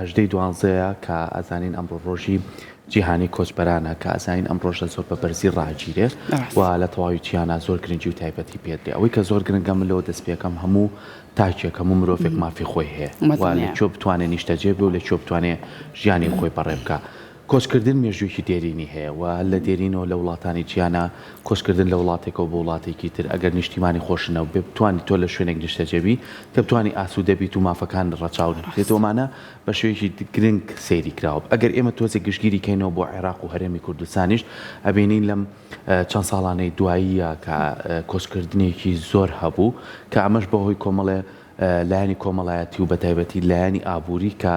هەژدەی دوانزەیە کە ئەزانین ئەمڕۆ ڕۆژی جیهانی کۆچبەرانە کە ئەزانین ئەم ڕۆژە زۆر بە بەرزی ڕاگیرێ و لە تەواوی جیهانا زۆر گرنگی و تایبەتی پێدرێ ئەوەی کە زۆر گرنگە من لەوە دەست پێکەم هەموو تاکێک هەموو مرۆڤێک مافی خۆی هەیە و لە کوێ بتوانێ نیشتەجێ بێ و لە کوێ بتوانێ ژیانی خۆی بەڕێ بکا. کۆچکردن مێژوویەکی دێرینی هەیە و هەر لە دێرینەوە لە وڵاتانی جیانا کۆچکردن لە وڵاتێکەوە بۆ وڵاتێکی تر ئەگەر نیشتیمانی خۆشت نەبێ بتوانی تۆ لە شوێنێک نیشتەجێ بی کە بتوانی ئاسوودە بیت و مافەکانت ڕەچاو بکرێت و ئەمانە بە شێوەیەکی گرنگ سەیری کراوە ئەگەر ئێمە تۆزێک گشتگیری کەینەوە بۆ عێراق و هەرێمی کوردستانیش ئەبینین لەم چەند ساڵانەی دواییە کە کۆچکردنێکی زۆر هەبوو کە ئەمەش بەهۆی کۆمەڵێ لایەنی کۆمەڵایەتی و بەتایبەتی لایەنی ئابووری کە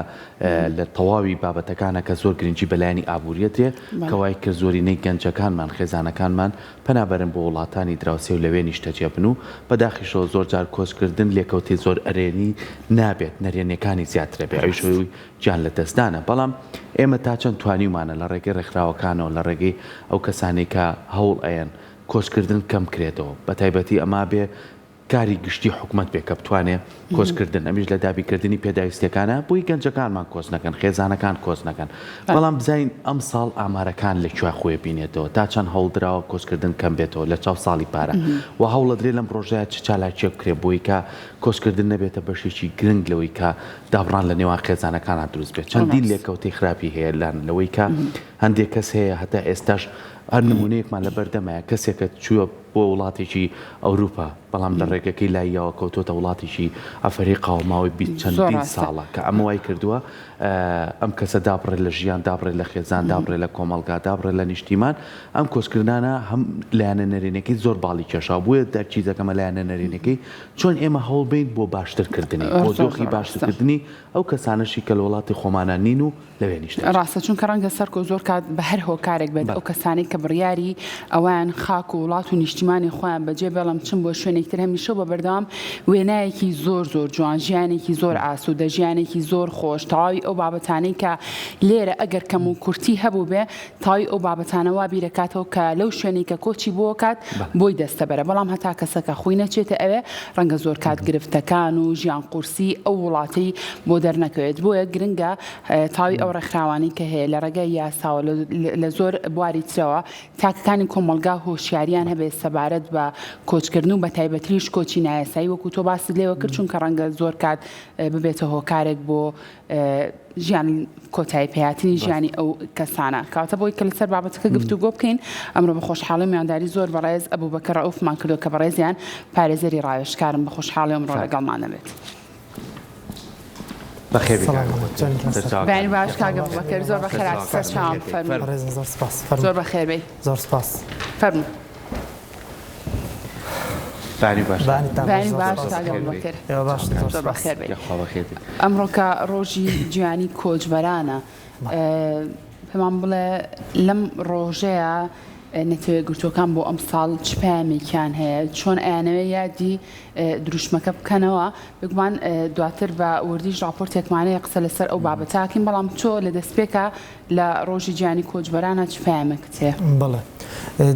لە تەواوی بابەتەکانە کە زۆر گرنگی بە لایەنی ئابووریە درێ کە وای کرد زۆرینەی گەنجەکانمان خێزانەکانمان پەنا بەرن بۆ وڵاتانی دراوسێ و لەوێ نیشتەجێ بن و بەداخیشەوە زۆر جار کۆچکردن لێکەوتەی زۆر ئەرێنی نابێت نەرێنیەکانی زیاترە بێ ئەویش هۆی گیان لەدەستدانە بەڵام ئێمە تا چەند توانیومانە لە ڕێگەی ڕێکخراوەکانەوە لە ڕێگەی ئەو کەسانەی کە هەوڵ ئەیەن کۆچکردن کەم کرێتەوە بەتایبەتی ئەما بێ کاری گشتی حکومەت بێ کە بتوانێ کۆچ کردن ئەمیش لە دابینکردنی پێداویستیەکانە بۆی گەنجەکانمان کۆچ نەکەن خێزانەکان کۆچ نەکەن بەڵام بزانین ئەمساڵ ئامارەکان لە کوێ خۆی بینێتەوە تا چەند هەوڵدراوە کۆچکردن کەم بێتەوە لە چاو ساڵی پارە و هەوڵەدرێ لەم ڕۆژەیە چ چالاکیە بکرێ بۆی کە کۆچکردن نەبێتە بەشێکی گرنگ لەوەی کە دابڕان لە نێوان خێزانەکانە دروست بێت چەندین لێکەوتەی خراپی هەیە لان لەوەی کە هەندێک کەس هەیە هەتا ئێستاش هەر نمونەیەکمان لە بەردەمایە کەسێکە چووە بۆ وڵاتێکی ئەوروپا بەڵام لە ڕێگەکەی لاییەوە کەوتۆتە وڵاتێکی ئەفەریقا و ماوەی 20 چەندین ساڵە کە ئەمە وای کردووە ئەم کەسە دابڕێت لە ژیان دابڕێت لە خێزان دابڕێت لە کۆمەڵگا دابڕێت لە نیشتیمان ئەم کۆچکردانە هەم لایەنە نەرێنەکەی زۆر باڵی کێشا بۆیە تەرکیز دەکەمە لایەنە نەرێنەکەی چۆن ئێمە هەوڵ بین بۆ باشترکردنی بۆ دۆخی باشترکردنی ئەو کەسانەشی کە لە وڵاتی خۆمانە نین و لەوێ نیشتەجێن. ڕاستە چونکە ڕەنگە سەرکۆ زۆر کات بە هەر هۆکارێک بێت ئەو کەسانەی کە بڕیاری ئەوەیان خاک و وڵات و نیشتیمانی خۆیان بەجێ بێڵن بچن بۆ شوێنێکی تر هەمیشە و بە بەردەوام وێنایەکی زۆر زۆر جوان ژیانێکی زۆر ئاسوودە ژیانێکی زۆر خۆش تەواوی ئەو بابەتانەی کە لێرە ئەگەر کەم و کورتی هەبووبێ تەواوی ئەو بابەتانە وا بیرەکاتەوە کە لەو شوێنەی کە کۆچی بۆ کات بۆی دەستەبەرە بەڵام هەتا کەسەکە خۆی نەچێتە ئەوێ ڕەنگە زۆر کات گرفتەکان و ژیان قورسی ئەو وڵاتەی بۆ دەرنەکەوێت بۆیە گرنگە تاوی ئەو ڕێکخراوانەی کە هەیە لە ڕێگای یاساوە لە زۆر بواری ترەوە تاکەکانی کۆمەڵگا هۆشیاریان هەبێت سەبارەت بە کۆچکردن و بە تایبەتریش کۆچی نایاسایی وەکو تۆ باست لێوە کرد چونکە ڕەنگە زۆر کات ببێتە هۆکارێک بۆ ژیان کۆتایی پێهاتنی ژیانی ئەو کەسانە کەواتە بۆی کە لەسەر بابەتەکە گفتوگۆ بکەین ئەمڕۆ بە خۆشحاڵی میوانداری زۆر بەڕێز ئەبوبەکر ڕەئوفمان کردووە کە بەڕێزیان پارێزەری ڕاوێژکارن بە خۆشحاڵی ئەمڕۆ لەگەڵمان دەبێت. بەیانی باش کاک ئەبوبەکر زۆر بەخێرهاتی سەرچاوم فەرموو زۆر بەخێر بێی زۆر سپاس فەرموو. بەیانی باش بەیانی باش کاک ئەبوبەکر زۆر بەخێر بێی. ئەمڕۆ کە ڕۆژی جیهانی کۆچبەرانە پێمان بڵێ لەم ڕۆژەیە نەتەوە یەکگرتووەکان بۆ ئەمساڵ چ پەیامێکیان هەیە چۆن ئەیانەوێ یادی دروشمەکە بکەنەوە بێگومان دواتر بە وردیش ڕاپۆرتێکمان هەیە قسە لەسەر ئەو بابەتە ئەکەین بەڵام تۆ لە دەستپێکا لە ڕۆژی جیهانی کۆچبەرانە چ پەیامێکت هەیە؟ بەڵێ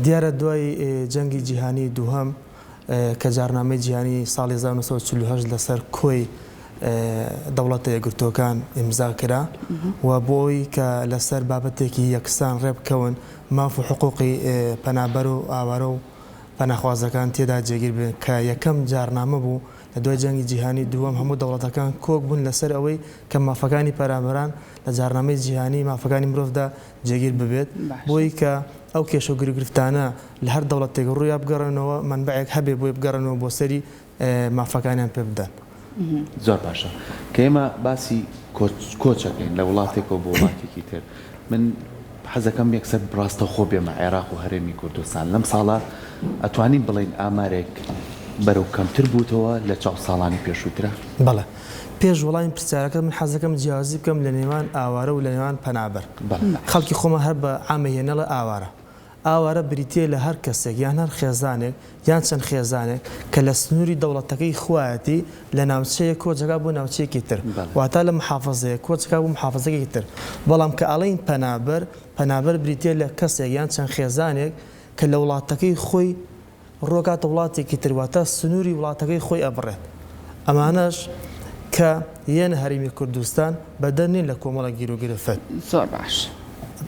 دیارە دوای جەنگی جیهانی دووهەم کە جارنامەی جیهانی ساڵی 1948 لەسەر کۆی دەوڵەتە یەکگرتووەکان ئیمزا کرا و بۆ ئەوەی کە لەسەر بابەتێکی یەکسان ڕێبکەون ماف و حقوقی پەنابەر و ئاوارە و پەناخوازەکان تێدا جێگیر بن کە یەکەم جارنامە بوو لە دوای جەنگی جیهانی دووەم هەموو دەوڵەتەکان کۆک بوون لەسەر ئەوەی کە مافەکانی پەنابەران لە جارنامەی جیهانی مافەکانی مرۆڤدا جێگیر ببێت بۆی کە ئەو کێشە و گرگرفتانە لە هەر دەوڵەتێک ڕوویا بگەڕێنەوە مەنبەعێک هەبێ بۆی بگەڕێنەوە بۆ سەری مافەکانیان پێ بدەن. زۆر باشە کە ئێمە باسی کۆچ ئەکەین لە وڵاتێکەوە بۆ وڵاتێکی تر من حەزەکەم یەکسەر ڕاستەوخۆ بێمە عێراق و هەرێمی کوردستان لەم ساڵە ئەتوانین بڵێین ئامارێک بەرەو کەمتر بووتەوە لە چاو ساڵانی پێشووترا؟ بەڵێ. پێش وەڵامی پرسیارەکەت من حەزەکەم جیاوازی بکەم لە نێوان ئاوارە و لە نێوان پەنابەر. خەڵکی خۆمان هەر بە عامە یەنەڵێ ئاوارە. ئاوارە بریتییە لە هەر کەسێک یان هەر خێزانێک یان چەند خێزانێک کە لە سنووری دەوڵەتەکەی خوایەتی لە ناوچەیەک کۆچ دەکات بۆ ناوچەیەکی تر واتە لە محافەزەیەک کۆچ دەکات بۆ محافەزەکێکی تر بەڵام کە ئەڵێین پەنابەر پەنابەر بریتییە لە کەسێک یان چەند خێزانێک کە لە وڵاتەکەی خۆی ڕووەکاتە وڵاتێکی تر واتە سنووری وڵاتەکەی خۆی ئەبڕێت ئەمانەش. کە یەنە هەرێمی کوردستان بەدەر نین لە کۆمەڵێک گیروگرفت. زۆر باش.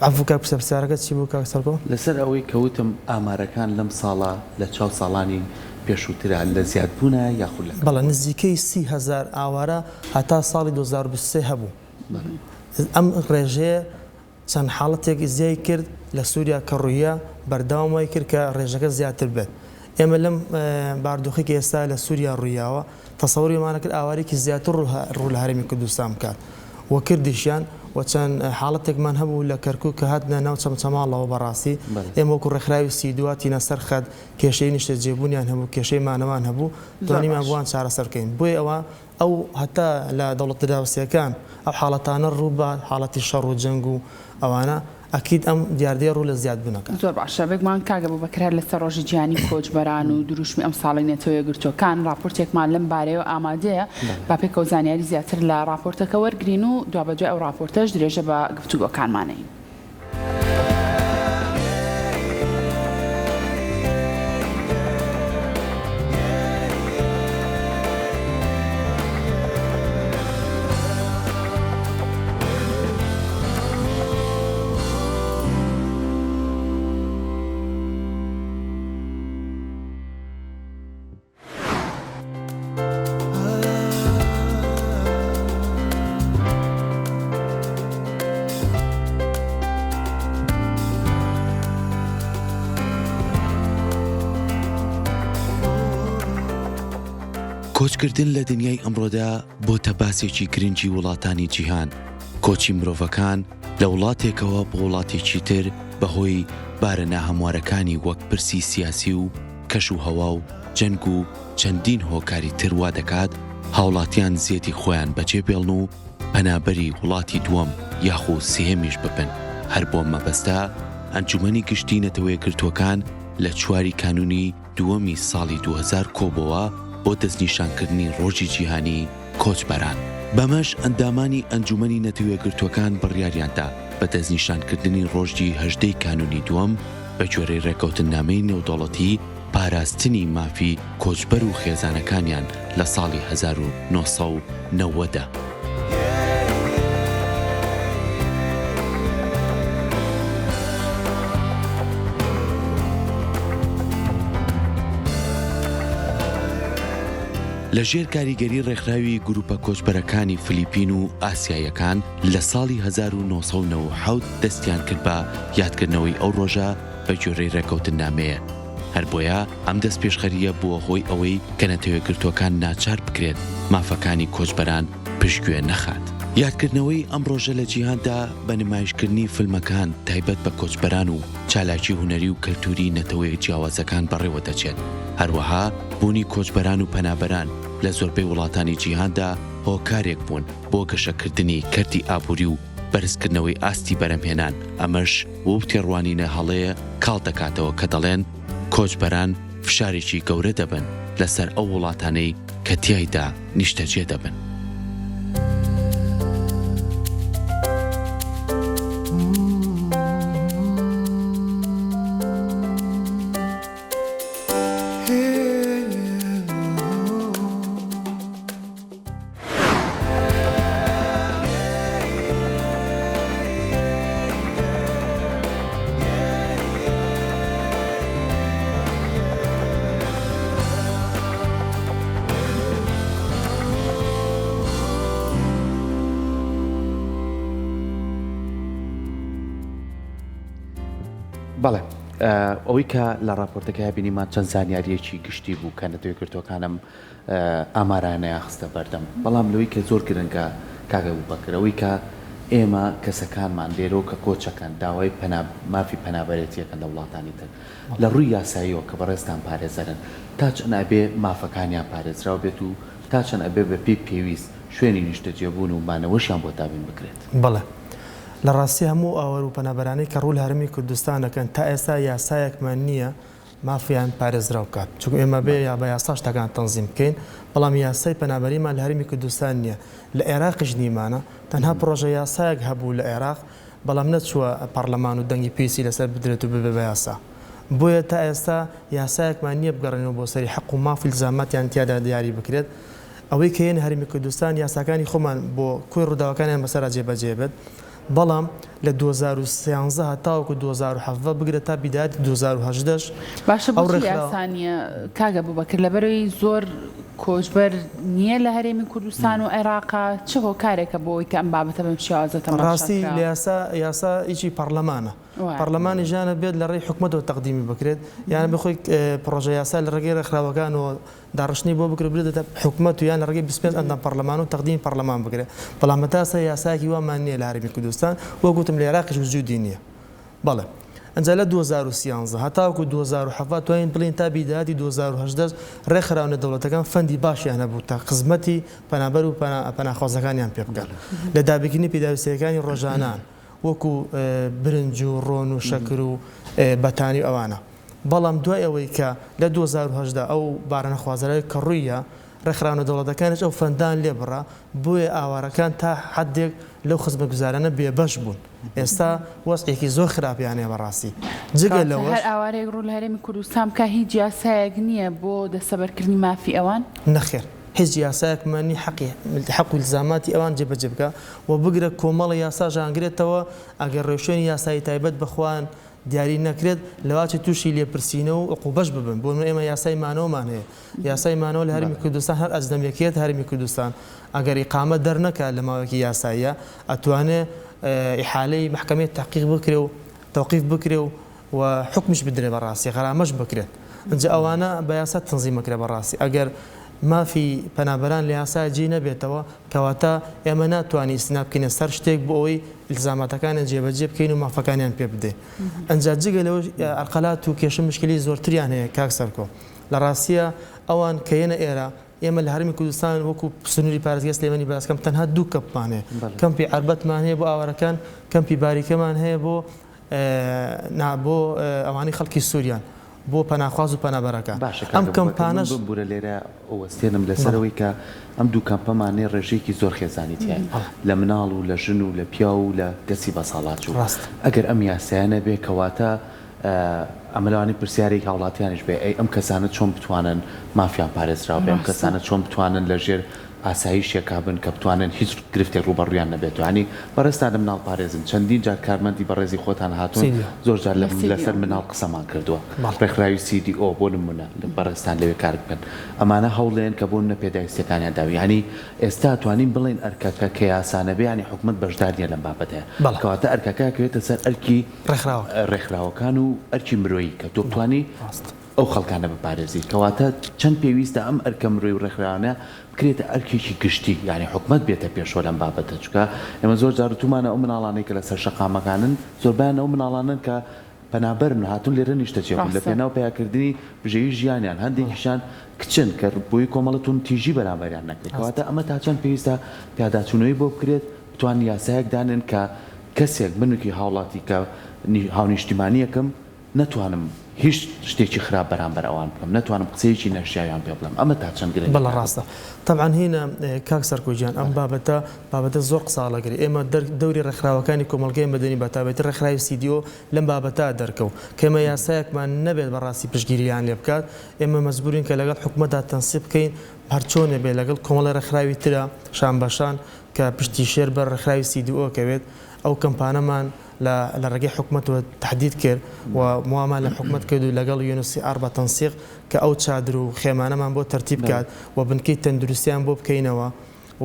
عەفو کاک پرسیار پرسیارەکە چی بوو کاک سەرکۆ؟ لەسەر ئەوەی کە وتم ئامارەکان لەم ساڵە لە چاو ساڵانی پێشووترا لە زیادبوونە یاخود لە بەڵێ نزیکەی 30 هەزار ئاوارە هەتا ساڵی 2023 هەبوو. ئەم ڕێژەیە چەند حاڵەتێک زیای کرد لە سووریا کە ڕوویە بەردەوام وای کرد کە ڕێژەکە زیاتر بێت. ئێمە لەم باردۆخەی کە ئێستا لە سووریا ڕوویاوە تەسەوری ئەوەمان کرد ئاوارێکی زیاتر ڕوو لە هەرێمی کوردستان بکات و کردیشیان و چەند حاڵەتێکمان هەبوو لە کەرکوک کە هاتنە ناو چەمچەماڵەوە بەڕاستی ئێمە وەکو ڕێکخراوی سیدوا تینە سەر خەت کێشەی نیشتەجێبوونیان هەبوو کێشەی مانەوان هەبوو توانیمان بۆیان چارەسەر بکەین بۆیە ئەوە ئەو هەتا لە دەوڵەتە دراوسێکان ئەو حاڵەتانە ڕوو بە حاڵەتی شەڕ و جەنگ و ئەوانە ئەکید ئەم دیاردەیە ڕوو لە زیاد بوون ئەکات. زۆر باشە بێگومان کاک ئەبوبەکر هەر لەسەر ڕۆژی جیهانی کۆچبەران و دروشمی ئەم ساڵەی نەتەوە یەکگرتووەکان ڕاپۆرتێکمان لەم بارەیەوە ئامادەیە با پێکەوە زانیاری زیاتر لە ڕاپۆرتەکە وەرگرین و دوابەدوای ئەو ڕاپۆرتەش درێژە بە گفتوگۆکانمان ئەین. کۆچکردن لە دنیای ئەمڕۆدا بۆتە باسێکی گرنگی وڵاتانی جیهان، کۆچی مرۆڤەکان لە وڵاتێکەوە بۆ وڵاتێکی تر بەهۆی بارە ناهەموارەکانی وەک پرسی سیاسی و کەش و هەوا و جەنگ و چەندین هۆکاری تر وا دەکات هاوڵاتیان زێدی خۆیان بەجێ بێڵن و پەنابەری وڵاتی دووەم یاخو سێیەمیش ببن، هەر بۆم مەبەستە ئەنجومەنی گشتی نەتەوەیەکگرتووەکان لە چواری کانونی دووەمی ساڵی 2000 کۆبۆوە بۆ دەستنیشانکردنی ڕۆژی جیهانی کۆچبەران. بەمەش ئەندامانی ئەنجومەنی نەتەوەیەکگرتووەکان بڕیاریاندا بە دەستنیشانکردنی ڕۆژی 18 ی کانونی دووەم بەگوێرەی ڕێککەوتننامەی نێودەوڵەتی پاراستنی مافی کۆچبەر و خێزانەکانیان لە ساڵی 1990 دا. لە ژێر کاریگەری ڕێکخراوی گروپە کۆچبەرەکانی فلیپین و ئاسیاییەکان لە ساڵی 1997 دەستیان کرد بە یادکردنەوەی ئەو ڕۆژە بە گوێرەی ڕێککەوتننامەیەک. هەر بۆیە ئەم دەستپێشخەرییە بووە هۆی ئەوەی کە نەتەوەیەکگرتووەکان ناچار بکرێت مافەکانی کۆچبەران پشتگوێ نەخات. یادکردنەوەی ئەم ڕۆژە لە جیهاندا بە نمایشکردنی فیلمەکان تایبەت بە کۆچبەران و چالاکی هونەری و کەلتووری نەتەوەیە جیاوازەکان بەڕێوە دەچێت. هەروەها بوونی کۆچبەران و پەنابەران لە زۆربەی وڵاتانی جیهاندا هۆکارێک بوون بۆ گەشەکردنی کەرتی ئابووری و بەرزکردنەوەی ئاستی بەرهەمهێنان، ئەمەش وەو تێڕوانینە هەڵەیە کاڵ دەکاتەوە کە دەڵێن کۆچبەران فشارێکی گەورە دەبن لەسەر ئەو وڵاتانەی کە تیایدا نیشتەجێ دەبن. بەڵێ ئەوەی کە لە ڕاپۆرتەکەیا بینیمان چەند زانیاریەکی گشتی بوو کە نەتەوەیەکگرتووەکانم ئامارانەیان خستە بەردەم بەڵام لەوەی کە زۆر گرنگە کاک ئەبوبەکر ئەوەی کە ئێمە کەسەکانمان لێرەوە کە کۆچەکەن داوای پەنا مافی پەنابەرێتیەکەن لە وڵاتانی تر لە ڕووی یاساییەوە کە بەڕێزتان پارێزەرن تا چەند ئەبێ مافەکانیان پارێزراو بێت و تا چەند ئەبێ بە پێی پێویست شوێنی نیشتەجێبوون و مانەوەشیان بۆ دابین بکرێت؟ بەڵێ. لە ڕاستی هەموو ئاوارە و پەنابەرانەی کە ڕوو لە هەرێمی کوردستان ئەکەن تا ئێستا یاسایەکمان نییە مافیان پارێزراو بکات چونکە ئێمە بێ یا بە یاسا شتەکان تەنزیم بکەین بەڵام یاسای پەنابەریمان لە هەرێمی کوردستان نییە لە عێراقیش نیمانە تەنها پڕۆژە یاسایەک هەبوو لە عێراق بەڵام نەچووە پەڕلەمان و دەنگی پێویستی لەسەر بدرێت و ببێ بە یاسا بۆیە تا ئێستا یاسایەکمان نییە بگەڕێنەوە بۆ سەری حەق و ماف و ئیلزاماتیان تیادا دیاری بکرێت. ئەوەی کە یەنە هەرێمی کوردستان یاساکانی خۆمان بۆ کۆی ڕووداوەکانیان بەسەرا جێبەجێ بێت بەڵام لە 2013 هەتاوەکو 2017 بگرە تا بیدایەتی 2018 باشە ئەو بۆچی ڕێکخراوە یاسا نییە کاک ئەبوبەکر لەبەرئەوەی زۆر کۆچبەر نییە لە هەرێمی کوردستان و عێراقا چ هۆکارێکە بۆ ئەوەی کە ئەم بابەتە بەم شێوازە تەماشا ڕاستی لە کراوە؟ یاسا یاسا یکی پەڕلەمانە پەڕلەمانیش یانە بێت لە ڕێی حکومەتەوە تەقدیمی بکرێت یانە بێ خۆی پڕۆژە یاسا لە ڕێگەی ڕێکخراوەکانەوە داڕشتنی بۆ بکرێت بدرێتە حکومەت و یان لە ڕێگەی 25 ئەندام پەڕلەمان و تەقدیمی پەڕلەمان بکرێت بەڵام هەتا ئێستا یاسایەکی وامان نییە لە هەرێمی کوردستان وەک وتم لە عێراقیش وجودی نییە بەڵێ ئەنجا لە 2013 هەتاوەکو 2017 توانین بڵێین تا بیدایەتی 2018 ڕێکخراوە نێودەوڵەتەکان fund ی باشیان هەبوو تا خزمەتی پەنابەر و پەناخوازەکانیان پێ بکەن لە دابینکردنی پێداویستییەکانی ڕۆژانە وەکو برنج و ڕۆن و شەکر و بەتانی و ئەوانە. بەڵام دوای ئەوەی کە لە 2018 ئەو بارە نەخوازراوەی کە ڕووییا، ڕێکخراوە نێودەوڵەتەکانیش ئەو fund ەیان لێ بڕا، بۆیە ئاوارەکان تا حەدێک لەو خزمەتگوزارانە بێبەش بوون. ئێستا وەزعێکی زۆر خراپیان هەیە بەڕاستی. جگە کەواتە لەوەش. هەر ئاوارەیەک ڕوو لە هەرێمی کوردستان بکا هیچ یاسایەک نییە بۆ دەستەبەرکردنی مافی ئەوان؟ نەخێر. هیچ یاسایەکمان نییە حەقی حەق و ئیلزاماتی ئەوان جێبەجێ بکا و بگرە کۆمەڵی یاساش ئانگرێتەوە ئەگەر ڕێوشوێنی یاسایی تایبەت بە خۆیان دیاری نەکرێت لەواچێت تووشی لێپرسینەوە و عقوبەش ببن بۆ نمونە ئێمە یاسای مانەوەمان هەیە یاسای مانەوە لە هەرێمی کوردستان هەر ئەجنەبیەک یەت هەرێمی کوردستان ئەگەر ئیقامە دەرنەکات لە ماوەیەکی یاساییە ئەتوانێ ئیحالەی مەحکەمەی تەحقیق بکرێ و تەوقیف بکرێ و و حوکمیش بدرێ بەڕاستی غەرامەش بکرێت ئینجا ئەوانە بە یاسا تەنزیم ئەکرێ بەڕاستی ئەگەر مافی پەنابەران لە یاسا جێی نەبێتەوە کەواتە ئێمە ناتوانین ئیستینا بکەینە سەر شتێک بۆ ئەوەی ئیلزاماتەکانیان جێبەجێ بکەین و مافەکانیان پێ بدەین ئەنجا جگە لەوەش ئەرقەلات و کێشە مشکلی زۆرتریان هەیە کاک سەرکۆ لە ڕاستیە ئەوان کە یەنە ئێرە ئێمە لە هەرێمی کوردستان وەکو سنووری پارێزگای سلێمانی باسکەم تەنها دوو کەمپمان هەیە کەمپی عەربەتمان هەیە بۆ ئاوارەکان کەمپی باریکەمان هەیە بۆ نا بۆ ئەوانەی خەڵکی سوریان بۆ پەناخواز و پەنابەرەکان باشە ئەم کاک ئەبوبەکر من کەمپانەش بمبورە لێرە وەستێنم لەسەر بەڵێ. ئەوەی کە ئەم دوو کەمپەمانەی ڕێژەیەکی زۆر خێزانی تیایە بەڵێ. لە مناڵ و لە ژن و لە پیاو و لە کەسی بەساڵاچوو ڕاستە. ئەگەر ئەم یاسایە نەبێ کەواتە ئەمە لەوانەیە پرسیارێکی هاوڵاتیانیش بێ ئەی ئەم کەسانە چۆن بتوانن مافیان پارێزراو بێ ئەم ڕاستە. کەسانە چۆن بتوانن لە ژێر ئاسایشێکا بن کە بتوانن هیچ گرفتێک ڕووبەڕوویان نەبێتەوە یانی بەڕێزتان لە مناڵ پارێزن چەندین جار کارمەندی بەڕێزی خۆتان هاتوون سیدیۆ. زۆر جار لە لەسەر CDO. مناڵ قسەمان کردووە بەڵێ. ڕێکخراوی CDO بۆ نمونە بەڕێزتان لەوێ کار بکەن ئەمانە هەوڵێن کە بۆ نمونە پێداویستیەکانیان داوی یانی ئێستا توانین بڵێین ئەرکەکە کە یاسا نەبێ یانی حکومەت بەشدار نیە لەم بابەتەیا بەڵێ. کەواتە ئەرکەکە ئەکەوێتە سەر ئەرکی ڕێکخراوەکان. ڕێکخراوەکان و ئەرکی مرۆیی کە تۆ بەڵێ بتوانی ڕاستە. ئەو خەڵکانە بپارێزیت کەواتە چەند پێویستە ئەم ئەرکە مرۆی و ڕێکخراوانە بکرێتە ئەرکێکی گشتی یانی حکومەت بێتە پێشەوە لەم بابەتە چونکە ئێمە زۆر جار وتومانە ئەو مناڵانەی کە لەسەر شەقامەکانن زۆربەیان ئەو مناڵانەن کە پەنابەرن هاتوون لێرە نیشتەجێ بوون لە ڕاستە. پێناو پەیاکردنی بژێوی ژیانیان هەندێکیشیان کچن کە بۆی کۆمەڵە توندوتیژی بەرامبەریان نەکرێت ڕاستە. کەواتە ئەمە تا چەند پێویستە پیاداچوونەوەی بۆ بکرێت بتوانن یاسایەک دانێن کە کەسێک منێکی هاوڵاتی کە هاونیشتیمانیەکم نەتوانم هیچ شتێکی خراپ بەرامبەر ئەوان بکەم، نەتوانم قسەیەکی نەشیاویان پێ بڵێم، ئەمە تا چەند گرنگە بەڵێ کاک ڕاستە تەبعەن هینە کاک سەرکۆ گیان ئەم بەڵێ. بابەتە بابەتە زۆر قسە هەڵەگرێ ئێمە دەر دەوری ڕێکخراوەکانی کۆمەڵگەی مەدەنی بە تایبەتی ڕێکخراوی CDO لەم بابەتە دەرکەو کە ئێمە یاسایەکمان نەبێت بەڕاستی پشتگیریان لێ بکات ئێمە مەجبورین کە لەگەڵ حکومەتدا تەنسیق بکەین هەرچۆنێ بێ لەگەڵ کۆمەڵی ڕێکخراوی ترە شان بەشان کە پشتی شێر بەر ڕێکخراوی CDO کەوێت ئەو کەمپانەمان لە لە ڕێگەی حکومەتەوە تەحدید کرد و موامان لە حکومەت کرد و لەگەڵ UNHCR بە تەنسیق کە ئەو چادر و خێمانەمان بۆ تەرتیب بکات و بنکەی تەندروستیان بۆ بکەینەوە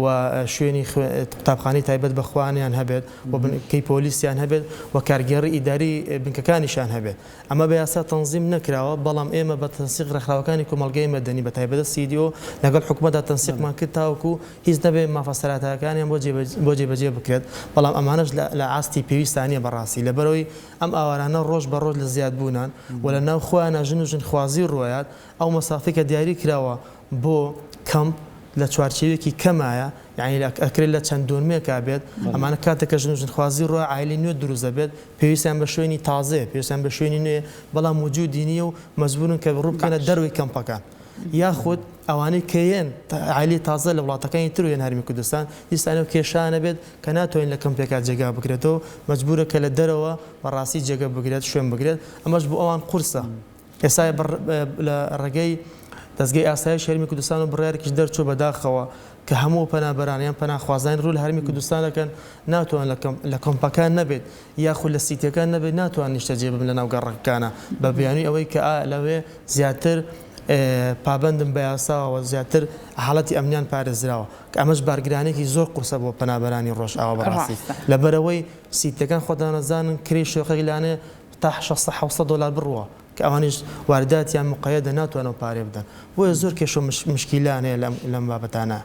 و شوێنی قوتابخانەی تایبەت بە خۆیانیان هەبێت و بنکەی پۆلیسیان هەبێت و کارگێڕی ئیداری بنکەکانیشیان هەبێت. ئەمە بە یاسا تەنزیم نەکراوە، بەڵام ئێمە بە تەنسیق ڕێکخراوەکانی کۆمەڵگەی مەدەنی بە تایبەت CDO لەگەڵ حکومەتدا تەنسیقمان کرد تاوەکو هیچ نەبێ مافە سەرەتایەکانیان بۆ بۆ جێبەجێ بکرێت، بەڵام ئەمانەش لە ئاستی پێویستا نییە بەڕاستی لەبەرئەوەی ئەم ئاوارانە ڕۆژ بە ڕۆژ لە زیادبوونان و لە ناو خۆیانا ژن و ژنخوازی ڕووئەیات، ئەو مەسافەی کە دیاری کراوە بۆ کەمپ لە چوارچێوەیەکی کەمایە یانی ئەکرێت لە چەند دۆنمێکا بێت، ئەمانە کاتێک کە ژن و ژنخوازی ڕووە عایلەی نوێ دروست دەبێت پێویستیان بە شوێنی تازەیە، پێویستیان بە شوێنی نوێیە، بەڵام وجودی نییە و مەجبورن کە ڕوو بکەنە باش. دەرەوەی کەمپەکان. یاخود ئەوانەی کە یەن عایلەی تازە لە وڵاتەکانی ترەوە یەن هەرێمی کوردستان، دیسان ئەو کێشانە بێت کە ناتوانین لە کەمپێکا جێگا بکرێتەوە، مەجبورە کە لە دەرەوە بە ڕاستی جێگە بگرێت، شوێن بگرێت، ئەمەش بۆ ئەوان قورسە. ئێستا لە ڕێگەی دەزگای ئاسایشی هەرێمی کوردستان و بڕیارێکیش دەرچووە بەداخەوە کە هەموو پەنابەران یان پەناخوازانی ڕوو لە هەرێمی کوردستان دەکەن ناتوان لە کەمپەکان نەبێت یاخود لە سیتیەکان نەبێت ناتوان نیشتەجێ ببن لەناو گەڕەکەکانا بە بیانووی ئەوەی کە ئا لەوێ زیاتر پابەندن بە یاساوە زیاتر حاڵەتی ئەمنیان پارێزراوە کە ئەمەش بارگرانێکی زۆر قورسە بۆ پەنابەرانی ڕۆژئاوا بەڕاستی ڕاستە. لەبەرئەوەی سیتیەکان خۆتان ئەزانن کرێی شوقەیەک لانێ تا 600 700 دۆلار بڕوا کە ئەوانیش وارداتیان مقەیەدە ناتوانن ئەو پارەیە بدەن بۆیە زۆر کێشە و مشکیلەیان هەیە لەم بابەتانە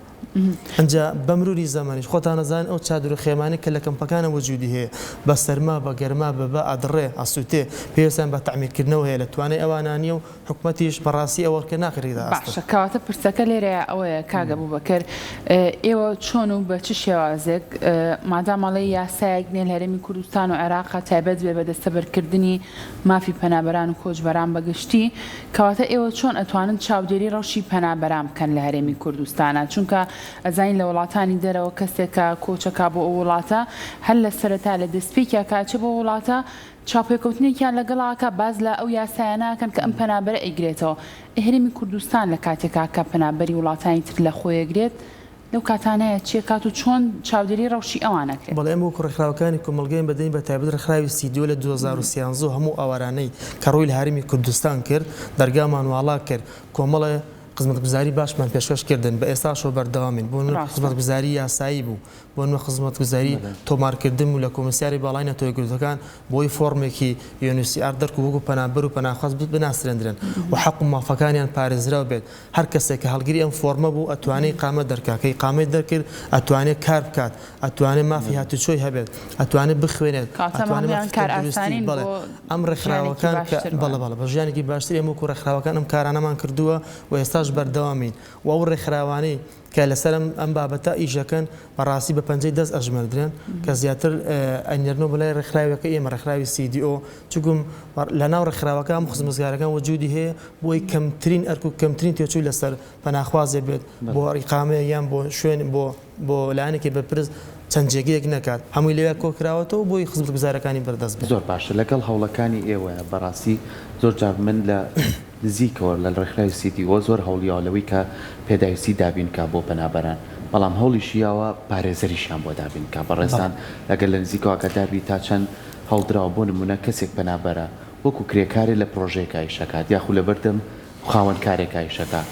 ئنجا بەمروری زەمەنیش خۆتان ئەزانن ئەو چادر و خێمانەی کە لە کەمپەکانە وجودی هەیە بە سەرما بە گەرما بە با ئەدڕێ ئەسوتێ پێویستیان بە تەعمیرکردنەوە هەیە لە توانای ئەوانا نیە و حکومەتیش بەڕاستی ئەوە کە ناخرێتە ئاست. باشە کەواتە پرسەکە لێرەیا ئەوەیە کاک ئەبوبەکر ئێوە چۆن و بە چ شێوازێک مادام ئەڵێی یاسایەک نیە لە هەرێمی کوردستان و عێراقا تایبەت بێ بە دەستەبەرکردنی مافی پەنابەران و کۆچبەران بە گشتی، کەواتە ئێوە چۆن ئەتوانن چاودێری ڕەوشی پەنابەران بکەن لە هەرێمی کوردستانا؟ چونکە ئەزانین لە وڵاتانی دەرەوە کەسێک کە کۆچەکا بۆ ئەو وڵاتە هەر لە سەرەتا لە دەستپێکیا کە ئەچێ بۆ وڵاتە چاوپێکەوتنێکیان لەگەڵا ئەکا باس لە ئەو یاسایانە ئەکەن کە ئەم پەنابەرە ئەیگرێتەوە. ئەی هەرێمی کوردستان لە کاتێکا کە پەنابەری وڵاتانی تر لە خۆی ئەگرێت لەو کاتانەیە چی ئەکات و چۆن چاودێری ڕەوشی ئەوان ئەکرێت؟ بەڵێ ئێمە وەکو ڕێکخراوەکانی کۆمەڵگەی مەدەنی بە تایبەت ڕێکخراوی سیدیۆ لە 2013 و هەموو ئاوارانەی کە ڕووی لە هەرێمی کوردستان کرد دەرگامان واڵا کرد کۆمەڵێ خزمەتگوزاری باشمان پێشکەش کردن بە ئێستاشەوە بەردەوامین بۆ نمونە ڕاستە. خزمەتگوزاری یاسایی بوو بۆ نمونە خزمەتگوزاری تۆمارکردن بوو لە کۆمیسیاری باڵای نەتەوە یەکگرتووەکان بۆی فۆڕمێکی UNHCR دەرکو وەکو پەنابەر و پەناخواز بناسرێندرێن و حەق و مافەکانیان پارێزراو بێت هەر کەسێک کە هەڵگری ئەم فۆڕمە بوو ئەتوانێ ئیقامە دەرکا، کە ئیقامەی دەرکرد ئەتوانێ کار بکات، ئەتوانێ مافی هاتوچۆی هەبێت، ئەتوانێ بخوێنێت، کەواتە ئەتوانێ هەموویان مافی تەندروستی، کارئاسانین بەڵێ بۆ ئەم ژیانێکی ڕێکخراوەکان کە باشتر بەڵێ وایە. بەڵێ بە ژیانێکی باشتر ئێمە وەکوو ڕێکخراوەکان ئەم کارانەمان کردووە و ئێستاش بەردەوامین و ئەو ڕێکخراوانەی کە لەسەر ئەم ئەم بابەتە ئیش ئەکەن بەڕاستی بە پەنجەی دەست ئەژمێردرێن کە زیاتر ئەنێرنەوە بۆ لای ڕێکخراوەکەی ئێمە ڕێکخراوی CDO چونکم لەناو ڕێکخراوەکە هەموو خزمەتگارەکان وجودی هەیە بۆی کەمترین ئەرک و کەمترین تێچووی لەسەر پەناخوازێ بێت بۆ ئیقامەیەک یان بۆ شوێن بۆ بۆ لایەنێکی بەرپرس چەند جێگەیەک نەکات هەمووی لەوێ کۆکراوەتەوە بۆی خزمەتگوزارەکانی بەردەست بێت. زۆر باشە لەگەڵ هەوڵەکانی ئێوەیە بەڕاستی زۆر جار من لە نزیکەوە لە ڕێکخراوی CDO زۆر هەوڵیاوە لەوەی کە پێداویستی دابین کا بۆ پەنابەران بەڵام هەوڵیشی یاوە پارێزەریشیان بۆ دابین کا بەڕێزتان ئەگەر لە نزیکەوە ئاگادار بی تا چەند هەوڵدراوە بۆ نمونە کەسێک پەنابەرە وەکو کرێکارێ لە پرۆژەیەکا ئیش ئەکات یاخو لەبەردەم خاوەن کارێکا ئیش ئەکا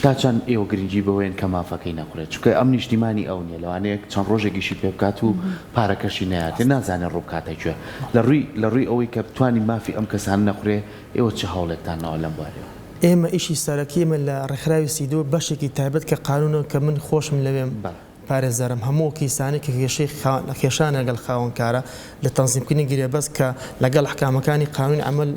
تا چەند ئێوە گرنگی بەوەیەن کە مافەکەی نەخورێت چونکە ئەم نیشتیمانی ئەو نیە لەوانەیە چەند ڕۆژێک ئیشی پێ بکات و پارەکەشی نەیاتێ نازانێ ڕووبکاتە کوێ لە ڕووی لە ڕووی ئەوەی کە بتوانی مافی ئەم کەسانە نەخورێ ئێوە چ هەوڵێکتان ناوە لەم بوارەوە؟ ئێمە ئیشی سەرەکی ئێمە لە ڕێکخراوی سیدۆ بەشێکی تایبەت کە قانونە کە من خۆشم لەوێم پارێزەرم هەموو ئەو کەیسانەی کە کێشەی کێشانە لەگەڵ خاوەنکارە لە تەنزیمکردنی گرێبەست کە لەگەڵ ئەحکامەکانی قانونی عەمەل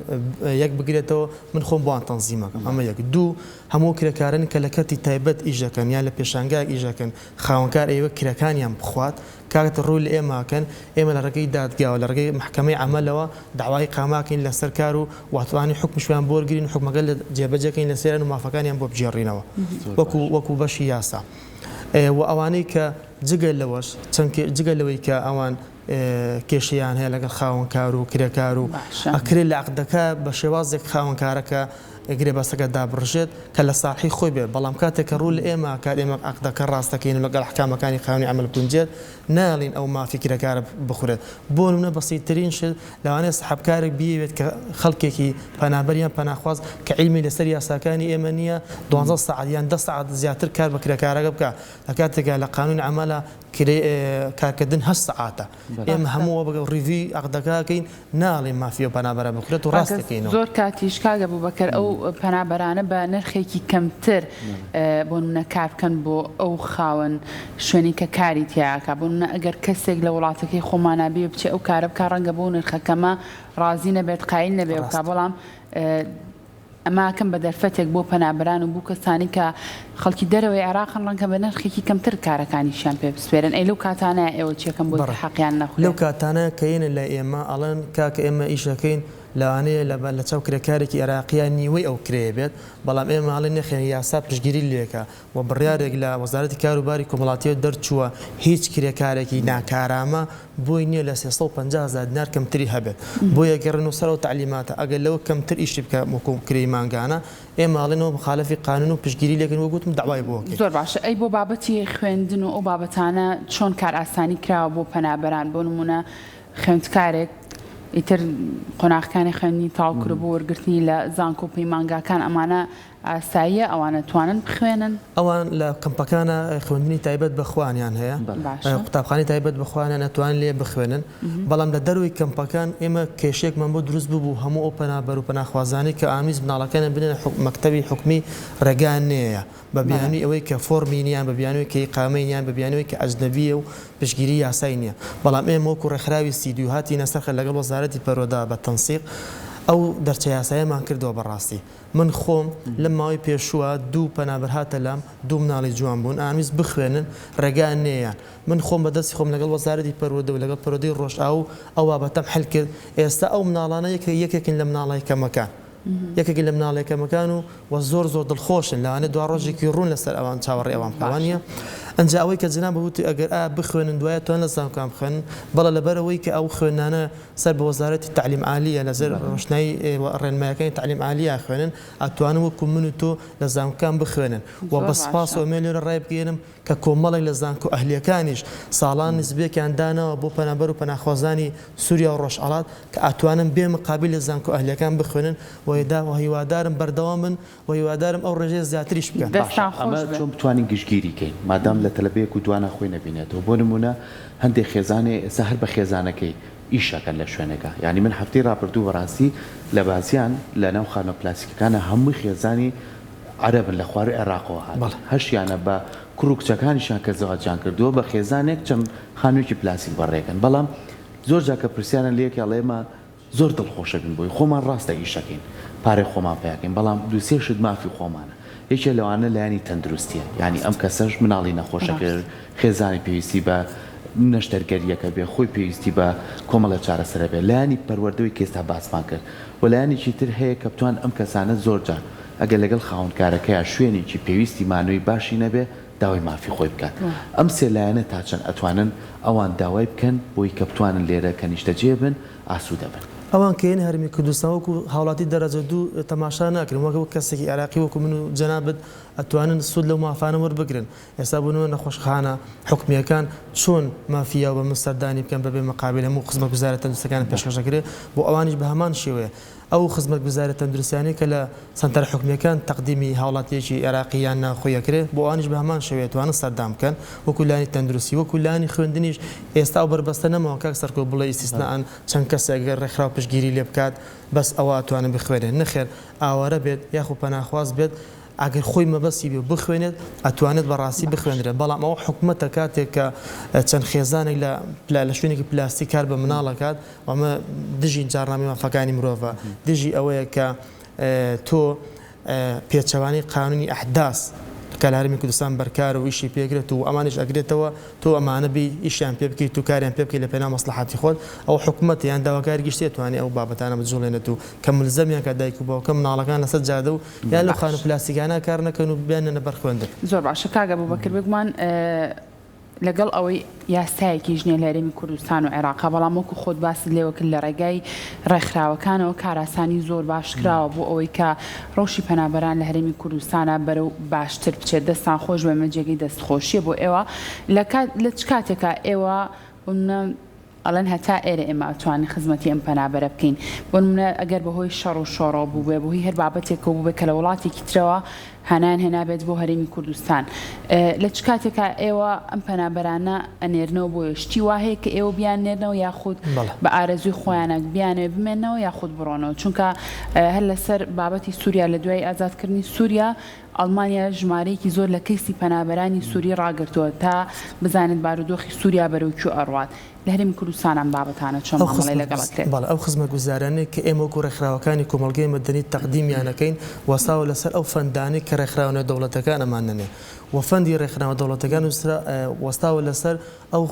یەک بگرێتەوە من خۆم بۆیان تەنزیمەکەم ئەمە یەک دوو هەموو ئەو کرێکارانەی کە لە کەرتی تایبەت ئیش دەکەن یان لە پێشانگایەک ئیش دەکەن خاوەنکار ئەیەوێت کرێکانیان بخوات کات ڕوو لە ئێمە ئەکەن، ئێمە لە ڕێگەی دادگاوە، لە ڕێگەی مەحکەمەی عەمەلەوە دەعوای ئیقامە ئەکەین لەسەر کار و واتوانین حوکمیشیان بۆ وەرگرین و حوکمەکە لە جێبەجێ کەین لەسەریان و مافەکانیان بۆ بگێڕینەوە وەکو وەکو بەشی یاسا و ئەوانەی کە جگە لەوەش چەند جگە لەوەی کە ئەوان کێشەیان هەیە لەگەڵ خاوەنکار و کرێکار و ئەکرێ لە عەقدەکە بە شێوازێک خاوەنکارەکە گرێبەستەکە دابڕژێت کە لە ساڵحی خۆی بێت، بەڵام کاتێک کە ڕوو لە ئێمە ئەکات ئێمە عەقدەکە ڕاست دەکەین و لەگەڵ ئەحکامەکانی قانونی عەمەل بگونجێت، نایەڵین ئەو مافی کرێکارە بخورێت. بۆ نمونە بەسیتترین شت لەوانەیە سەحەبکارێک بیەوێت کە خەڵکێکی پەنابەر یان پەناخواز کە عیلمی لەسەر یاساکانی ئێمە نییە دوانزە سەعات یان دە سەعات زیاتر کار بە کرێکارەکە بکات لە کاتێکا لە قانونی عەمەلا کرێ کارکردن هەشت سەعاتە. ئێمە هەموو وە بە ڕیڤیوی عەقدەکە ئەکەین ناڵێین مافی ئەو پەنابەرە بخورێت و ڕاست دەکەینەوە. زۆر کاتیش کاک ئەبوبەکر ئەو پەنابەرانە بە نرخێکی کەمتر بۆ نمونە کار بکەن بۆ ئەو خاوەن شوێنەی کە کاری تیا ئەکا بۆ نمونە ئەگەر کەسێک لە وڵاتەکەی خۆمانا بێ بچێ ئەو کارە بکا ڕەنگە بەو نرخە کەمە ڕازی نەبێت قایل نەبێ بکا بەڵام ئەمە ئەکەن بە دەرفەتێک بۆ پەنابەران و بو کەسانی کە خەڵکی دەرەوەی عێراقن ڕەنگە بە نرخێکی کەمتر کارەکانیشیان پێ بسپێرن ئەی لەو کاتانەیا ئێوە چیەکەن بۆی کە بەڵێ حەقیان لەو نەخورێ؟ کاتانە کە یەنە لای ئێمە ئەڵێن کاکە ئێمە ئیش ئەکەین. لەوانەیە لە لە چاو کرێکارێکی ئێراقیا نیوەی ئەو کرێیە بێت، بەڵام ئێمە ئەڵێین نەخێر یاسا پشتگیری لێکا و بڕیارێک لە وەزارەتی کار و باری کۆمەڵاتیەوە دەرچووە هیچ کرێکارێکی ناکارامە بۆی نییە لە 350 هەزار دینار کەمتری هەبێت بۆیە گەڕێنەوە سەر ئەو تەعلیماتە ئەگەر لەوە کەمتر ئیشی بکا وەکو کرێی مانگانە ئێمە ئەڵێن ئەوە مخالفی قانون و پشتگیری لێکەین وەک وتم دەعوای بۆ ئەکەین. زۆر باشە ئەی بۆ بابەتی خوێندن و ئەو بابەتانە چۆن کارئاسانی کراوە بۆ پەنابەران بۆ نموونە خوێندکارێک ئیتر قۆناغەکانی خوێندنی تەواو کردووە بۆ وەرگرتنی لە زانکۆ و پەیمانگاکان ئەمانە ئاساییە ئەوان ئەتوانن بخوێنن؟ ئەوان لە کەمپەکانا خوێندنی تایبەت بە خۆیانیان هەیە، باشە. قوتابخانەی تایبەت بە خۆیانیان ئەتوانن لێ بخوێنن، بەڵام لە دەرەوەی کەمپەکان ئێمە کێشەیەکمان بۆ دروست ببوو هەموو ئەو پەنابەر و پەناخوازانەی کە ئامیز مناڵەکانیان بنێنە مەکتەبی حکومی ڕێگایان نێیە بە بیانووی ئەوەی کە فۆرمی نییە یان بە بیانووی کە ئیقامەی نییە یان بە بیانووی کە ئەجنەبییە و پشتگیری یاسای نییە بەڵام ئێمە وەکو ڕێکخراوی سیدیو هاتینە سەر خەت لەگەڵ وەزارەتی پەروەردە بە تەنسیق ئەو دەرچە یاسایەمان کردەوە بەڕاستی من خۆم لەم ماوەی پێشووە دوو پەنابەر هاتە لام دوو مناڵی جوان بوون ئەیانویست بخوێنن ڕێگایان نێیان من خۆم بە دەستی خۆم لەگەڵ وەزارەتی پەروەردە و لەگەڵ پەروەردەی ڕۆژئاو ئەو بابەتەم حل کرد ئێستا ئەو مناڵانە یەکێکن لە مناڵە یەکەمەکان یەکێکن لە مناڵە یەکەمەکان و وە زۆر زۆر دڵخۆشن لەوانەیە دوا ڕۆژێکی ڕوون لەسەر ئەوان چاوەڕێی ئەوان بکە وانیە ئەنجا ئەوەی کە جەنابت وتی ئەگەر ئایا بخوێنن دوایە توان لە زانکۆیان بخوێنن بەڵێ لەبەرئەوەی کە ئەو خوێندنانە سەر بە وەزارەتی تەعلیم عالیە لەسەر ڕۆشنایی ڕێنمایەکانی تەعلیم عالیە ئەخوێنن ئەتوانن وەکو من و تۆ لە زانکۆکان بخوێنن و بە سپاسەوە ئەمەوێ لێرە ڕایبگەیەنم کە کۆمەڵێک لە زانکۆ ئەهلیەکانیش ساڵان نسبێکیان داناوە بۆ پەنابەر و پەناخوازانی سوریا و ڕۆژهەڵات کە ئەتوانن بێ مقابیل لە زانکۆ ئەهلیەکان بخوێنن و هیوادارم بەردەوام بن و هیوادارم ئەو ڕێژەیە زیاتریش بکەن. باشە دەستتان ئەمە خۆش بێ. چۆن بتوانین گشتگیری کەین مادام لە تەلەبەیەک و دوانا خۆی نەبینێتەوە بۆ نمونە هەندێک خێزانێ ئێستا هەر بە خێزانەکەی ئیش ئەکەن لە شوێنێکا یانی من هەفتەی ڕابردوو بەڕاستی لە بازیان لە ناو خانوە پلاستیکەکانا هەمووی خێزانی عەرەبن لە خواروی عێراقەوە هاتن هەشیانە بە کوڕ و کچەکانیشیان کە زەواجیان کردووە بە خێزانێک چەند خانوویەکی پلاستیک بەڕێکەن بەڵام زۆر جار کە پرسیارن لە یەکێ ئەڵێ ئێمە زۆر دڵخۆشەبین بۆی خۆمان ڕاستە ئیشەکەین پارەی خۆمان پیاکەین بەڵام دوو سێ شت مافی خۆمانە یەکێ لەوانە لایەنی تەندروستیە یانی ئەم کەسەش مناڵی نەخۆشەکە خێزانی پێویستی بە نەشتەرگەریەکە بێ خۆی پێویستی بە کۆمەڵێ چارەسەرە بێ لایەنی پەروەردەوەی کە ئێستا باسمان کرد و لایەنێکی تر هەیە کە بتوان ئەم کەسانە زۆر جار ئەگەر لەگەڵ خاوەنکارەکەیا شوێنێکی پێویستی مانەوەی باشی نەبێ داوای مافی خۆی بکات ئەم سێ لایەنە تا چەند ئەتوانن ئەوان داوای بکەن بۆی کە بتوانن لێرە کە نیشتەجێ بن ئاسوودە بن. ئەوان کە یەنە هەرێمی کوردستان وەکو هاوڵاتی دەرەجە دوو تەماشا ناکرێن وەک کەسێکی عێراقی وەکو من و جەنابت ئەتوانن سوود لەو مافانە وەربگرن ئێستا بۆ نمونە نەخۆشخانە حکومییەکان چۆن مافی یاوە بە من سەردانی بکەن بەبێ مقابل هەموو خزمەتگوزاریە تەندروستیەکان پێشکەش دەکرێت بۆ ئەوانیش بە هەمان شێوەیە ئەو خزمەتگوزاریە تەندروستیانەی کە لە سەنتەرە حکومییەکان تەقدیمی هاوڵاتییەکی عێراقی یان ناوخۆی ئەکرێت بۆ ئەوانیش بە هەمان شێوەیە ئەتوانن سەردان بکەن وەکو لایەنی تەندروستی وەکو لایەنی خوێندنیش ئێستا ئەو بەربەستە نەماوە کاک سەرکۆ بڵێ ئیستیسنائەن چەند کەسێک گەر ڕێکخراو پشتگیری لێ بکات بەس ئەوە ئەتوانێت بخوێنێت نەخێر ئاوارە بێت یاخو پەناخواز بێت ئەگەر خۆی مەبەستی بێ و بخوێنێت ئەتوانێت بە ڕاستی بخوێنرێت بەڵام ئەوە حکومەتە کاتێک کە چەند خێزانێک لە لە شوێنێکی پلاستیک کار بە مناڵ ئەکات و ئەمە دژی جاڕنامەی مافەکانی مرۆڤە دژی ئەوەیە کە تۆ پێچەوانەی قانونی ئەحداس کە لە هەرێمی کوردستان بەرکارە و ئیشی پێگرێت و ئەمانیش ئەگرێتەوە تۆ ئەمانە بی ئیشیان پێ بکەیت و کاریان پێ بکەیت لە پێناو مەسڵەحەتی خۆت ئەو حکومەتە یان داواکاری گشتی ئەتوانێ ئەو بابەتانە بجوڵێنێت و کە ملزەمیان کات دایک و باوکە مناڵەکان لەسەر جادە و یان لەو خانوو باش. پلاستیکانە کار نەکەن و بیاننێنە بەر خوێندن. زۆر باشە کاک ئەبوبەکر بێگومان لەگەڵ ئەوەی یاسایەکیش نیە لە هەرێمی کوردستان و عێراقا بەڵام وەکو خۆت باست لێوە کرد لە ڕێگای ڕێکخراوەکانەوە کارئاسانی زۆر باش کراوە بۆ ئەوەی کە ڕەوشی پەنابەران لە هەرێمی کوردستانا بەرەو باشتر بچێت دەستان خۆش بێ ئەمە جێگەی دەست خۆشیە بۆ ئێوە لە کات لە چ کاتێکا ئێوە بۆ نمونە ئەڵێن هەتا ئێرە ئێمە ئەتوانین خزمەتی ئەم پەنابەرە بکەین بۆ نمونە ئەگەر بەهۆی شەڕ و شۆڕەوە بووبێ بەهۆی هەر بابەتێکەوە بووبێ کە لە وڵاتێکی ترەوە هانایان هێنابێت بۆ هەرێمی کوردستان لە چ کاتێکا ئێوە ئەم پەنابەرانە ئەنێرنەوە بۆیە شتی وا هەیە کە ئێوە بیان نێرنەوە یاخود بە ئارەزووی خۆیانە بیانەوێ بمێنەوە یاخود بڕۆنەوە چونکە هەر لەسەر بابەتی سووریا لە دوای ئازادکردنی سووریا ئەڵمانیا ژمارەیەکی زۆر لە کەیسی پەنابەرانی سووری ڕاگرتووە تا بزانێت بارودۆخی سووریا بەرەو کوێ ئەڕوات. لە هەرێمی کوردستان ئەم بابەتانە چۆن ئەو مامەڵەی خزمەت لەگەڵ ئەکرێت؟ بەڵێ ئەو خزمەتگوزاریانەی کە ئێمە وەکو ڕێکخراوەکانی کۆمەڵگەی مەدەنی تەقدیمیان ئەکەین وەستاوە لەسەر ئەو فەندانەی کە ڕێکخراوە نێودەوڵەتەکان ئەمانەنێ و فەندی ڕێکخراوە دەوڵەتەکان نووسرا وەستاوە لەسەر ئەو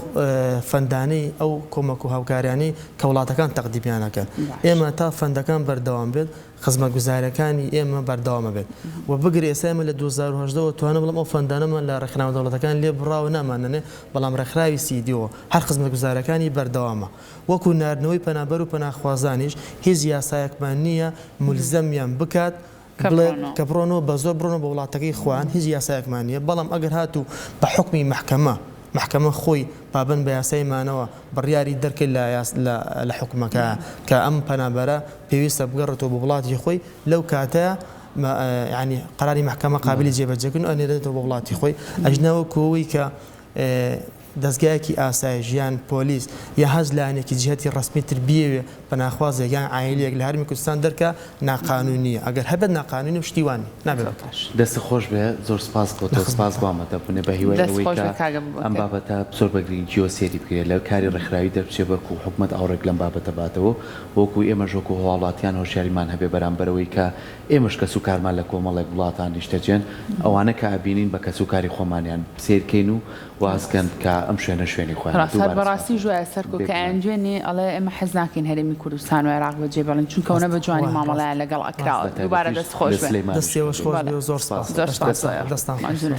فەندانەی ئەو کۆمەک و هاوکاریانەی کە وڵاتەکان تەقدیمیان ئەکەن باش. ئێمە تا فەندەکان بەردەوام بێت خزمەتگوزاریەکانی ئێمە بەردەوام ئەبێت و بگرە ئێستا ئێمە لە 2018 وە توانم بڵێم ئەو فەندانەمان لە ڕێکخراوە دەوڵەتەکان لێ بڕاوە نامانەنێ بەڵام ڕێکخراوی CDO هەر خزمەتگوزارەکانی بەردەوامە وەکو ناردنەوەی پەنابەر و پەناخوازانیش هیچ یاسایەکمان نییە مولزەمیان بکات کە بڵێ بڕۆنەوە. کە بڕۆنەوە بە زۆر بڕۆنەوە بۆ وڵاتەکەی خۆیان هیچ یاسایەکمان نییە بەڵام ئەگەر هاتوو بە حوکمی مەحکەمە مەحکەمە خۆی پابەند بە یاسای مانەوە بڕیاری دەرکرد لە لە لە حوکمەکە کە ئەم پەنابەرە پێویستە بگەڕێتەوە بۆ وڵاتی خۆی لەو کاتە یانی قەراری مەحکەمە قابلی جێبەجێکردن و ئەنێرێتەوە بۆ وڵاتی خۆی ئەژنا وەکو ئەوەی کە دەزگایەکی ئاسایش یان پۆلیس یا هەچ لایەنێکی جیهەتی ڕەسمی تر بیەوێ پەناخوازێک یان عایلەیەک لە هەرمی کوردستان دەرکا ناقانونیە ئەگەر هەبێت ناقانونی و شتی وا نیە نابێ بکرێت. دەستت خۆش بێ زۆر سپاس بۆ لە تۆ سپاس خزمەتتان. بۆ ئامادەبوونت بە هیوای دەست ئەوەی خۆش کە بێ کاک ئەم ئەبوبەکر. بابەتە زۆر بە گرنگیەوە سەیری بکرێت لە کاری ڕێکخراوی دەربچێ بەڵکو حکومەت ئاوڕێک لەم بابەتە باتەوە وەکو ئێمەش وەکو هاوڵاتیان هۆشیاریمان هەبێ بەرامبەر ئەوەی کە ئێمەش کەسوکارمان لە کۆمەڵێک وڵاتان نیشتەجێن ئەوانە کە ئەبینین بە کەسوکاری خۆمانیان سەیر کەین و واز کەن کە ئەم شوێنە شوێنی خۆیانە ڕاست هەر دووبارە سپاس بەڕاستیش وایە سەرکۆ کە بێگومان. ئەیان دوێنێ ئەڵێ ئێمە حەز ناکەین هەرێمی کوردستان و عێراق بەجێ بێڵین چونکە ئەونە ڕاست بە جوانی وایە ڕاست مامەڵەیان لەگەڵ ڕاست ئەکراوە دووبارە بەتایبەتیش دەست خۆش لە بێ سلێمانیش دەستی ئێوەش هەبێ خۆش بەڵێ بێ و زۆر سپاس سپاس زۆر دەستان سپاس دەستان بۆ خۆش. دەستان خۆش. مەمنونم.